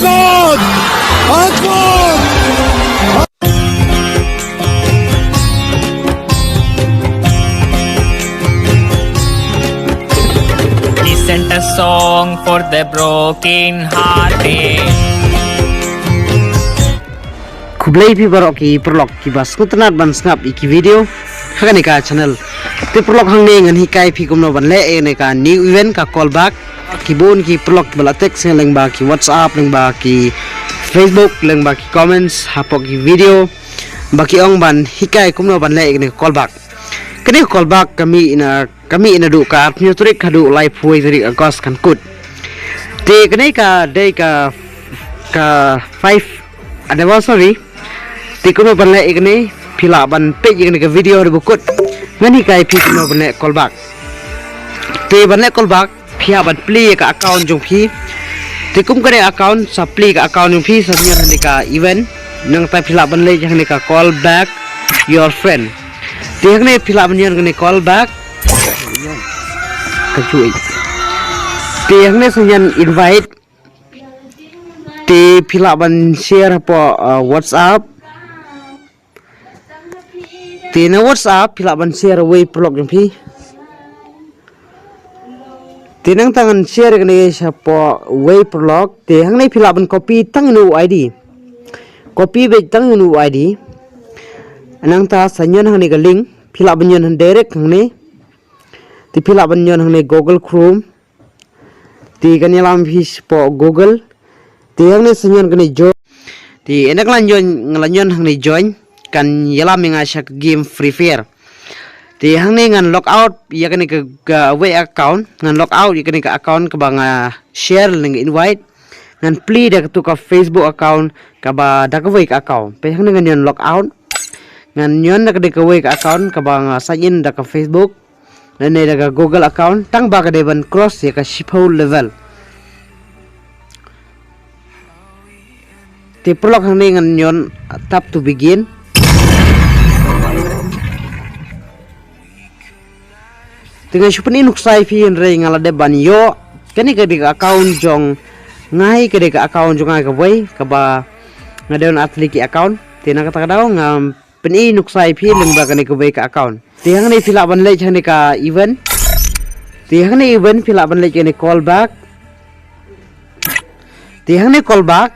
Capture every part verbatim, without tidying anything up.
God! Advent! Listen a song for the broken hearted. Khublei phi baroh ki paralok kiba sngewtynnat ban sngap ïa ki video ha kane ka channel. Te paralok, hangne ngan hikai phi kumno ban leh ïa kane ka new event ka callback. Ki bun ki paralok ba la text lyngba ki WhatsApp, lyngba ki Facebook, lyngba ki comments hapoh ki video ba ki ong ban hikai kumno ban leh ïa kane ka callback. Kane ka callback ka mih na ka mih naduh ka arphew tarik haduh laiphew tarik August kan kut. Te kane ka dei ka ka five anniversary. Te kumno ban leh ïa kane, phi lah ban peit ïa kane ka video haduh ba kut. Ngan hikai phi kumno ban leh callback. Te ban leh callback phi hap ban plie ïa ka account jong phi. Te kum kane account, sa plie ka account jong phi, sa ñion hangne ka event. Nangta phi lah ban leit hangne ka callback your friend. Te hangne phi lah ban ñion kane callback. Ka chui. Te hangne sa ñion invite. Te phi lah ban share hapoh uh, WhatsApp. Te na WhatsApp phi lah ban share wei paralok jong phi. Te nangta ngan share kane shapoh wei paralok. Te hangne phi lah ban copy tang ïa u ID. Copy beit tang ïa u ID. Nangta sa ñion hangne ka link, phi lah ban ñion han direct hangne. Te phi lah ban ñion hangne Google Chrome. Te kan ïalam phi shapoh Google. Te hangne sa ñion kane join. Te ynda ka la ñion, nga la ñion hangne join, kan ïalam ïa nga sha ka game Free Fire. Te hangne ngan log out ïa kane ka, ka wei account, ngan log out ïa kane ka account kaba nga share lane nga invite. Ngan plie da katu ka Facebook account kaba da kawei ka account. Peit hangne ngan ñion log out. Ngan ñion da kane kawei ka account kaba nga sign in da ka Facebook lane da ka Google account, tang ba ka dei ban cross ïa ka shiphew level. Te paralok, hangne ngan ñion tap to begin. Te nga shu pyni nuksa ïa phi, hynrei nga la dep ban ïoh. Kane ka dei ka account jong nga, ka dei ka account jong nga kawei kaba nga don artylli ki account. Te na kata ka daw nga pyni nuksa ïa phi lyngba kane kawei ka account. Te hangne phi lah ban leit hangne ka event. Te hangne event phi lah ban leit kane callback. Te hangne callback.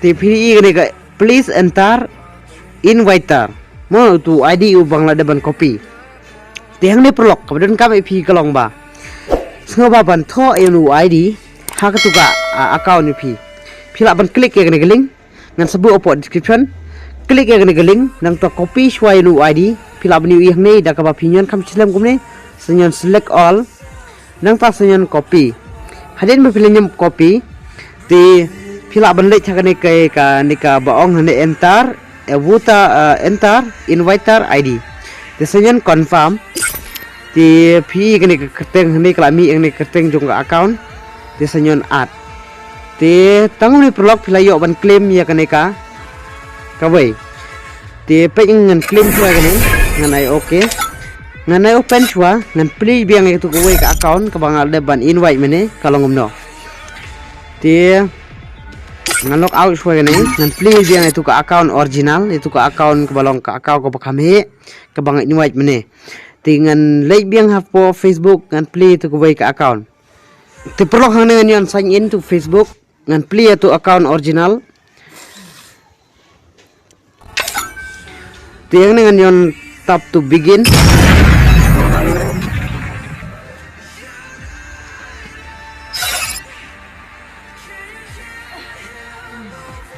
Te phi ïohi kane ka please enter inviter. Mo, utu ID uba nga la dep ban copy. Te hangne paralok, kaba donkam ïa phi ka long ba sngewbha ban thoh ïa une u ID ha katu ka, ah, account ïa phi. Phi lah ban click ïa kane ka link. Ngan sa buh hapoh description. Click ïa kane ka link, nangta copy shuwa ïa une u ID. Phi lah ban ïohi hangne da kaba phi ñion kham slem kumne. Sa ñion select all. Nangta sa ñion copy. Hadien ba phi la ñion copy, te phi lah ban leit ha kane ka, kane kaba ong hangne enter, eh, buta, eh, enter inviter ID. Te sa ñion confirm. Te phi ïohi kane ka kyrteng hangne ka la mih, kane ka kyrteng jong ka account. Te sa ñion add. Te tang kumne paralok phi la ïoh ban claim ïa kane ka, kawei. Te peit, ngan claim shuwa kane, ngan ai okay. Ngan ai open shuwa, ngan plie biang ïa katu kawei ka account kaba nga la dep ban invite mynne, ka long kumno. Te ngan log out shuwa kane, ngan plie biang ïa katu ka account original, ïa katu ka account kaba long ka account kaba kham heh, kaba nga invite mynne. Te ngan leit biang hapoh Facebook, ngan plie ïa katu kawei ka account. Te paralok, hangne ngan ïoh sign in to Facebook, ngan plie ïa katu account original. Te hangne ngan ïoh tap to begin.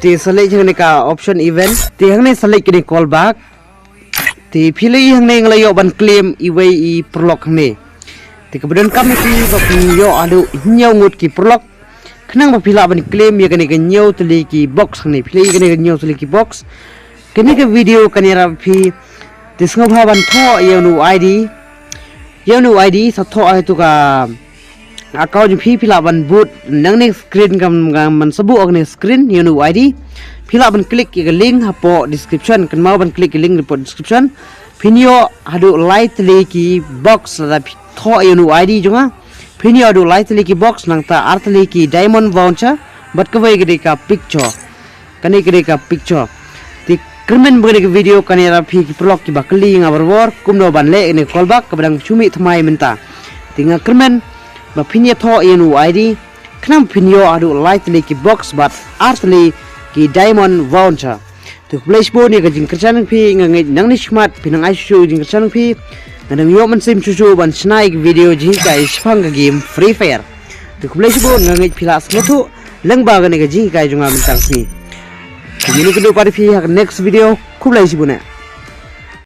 Te sa leit hangne ka option event. Te hangne sa leit kane callback. Te phi la ïohi hangne nga la ïoh ban claim iwei i paralok hangne. Te kaba donkam ïa phi ba phin ïoh haduh hynñiew ngut ki paralok. Khnang ba phi lah ban claim ïa kane ka hynñiew tylli ki box hangne. Phi la ïohi kane ka hynñiew tylli ki box. Kane ka video kan ïarap phi. Te sngewbha ban thoh ïa une u ID. Ïa une u ID sa thoh ha katu ka account jong phi, phi lah ban bud nangne screen kam, kam ban sa buh nangne screen ïa une u ID. Phi lah ban click ïa ka link hapoh description, kynmaw ban click ïa ka link hapoh description. Phin ïoh haduh lai tylli ki box lada phi thoh ïa une u ID jong nga. Phin ïoh haduh lai tylli ki box nangta ar tylli ki diamond voucher. Bad kawei ka dei ka picture. Kane ka dei ka picture. Te kyrmen ba kane ka video kan ïarap ïa phi ki paralok kiba kylli ïa nga barabor kumno ban leh kane ka callback kaba dang shu mih thymmai mynta. Te nga kyrmen ba phin ïathoh ïa u ID, khnang phin ïoh haduh lai tylli ki box bad ar tylli ki diamond voucher. Te khublei shibun ïa ka jingkyrshan jong phi, nga ngeit nangne shakhmat phin nang ai shuh shuh jingkyrshan jong phi. Nga dang ïoh mynsiem shuh shuh ban shna ïa ki video jinghikai shaphang ka game Free Fire. Te khublei shibun, nga ngeit phi la sngewthuh lyngba kane ka jinghikai jong nga mynta ka sngi. Te ngin ïakynduh pat ïa phi ha ka next video. Khublei shibun eh.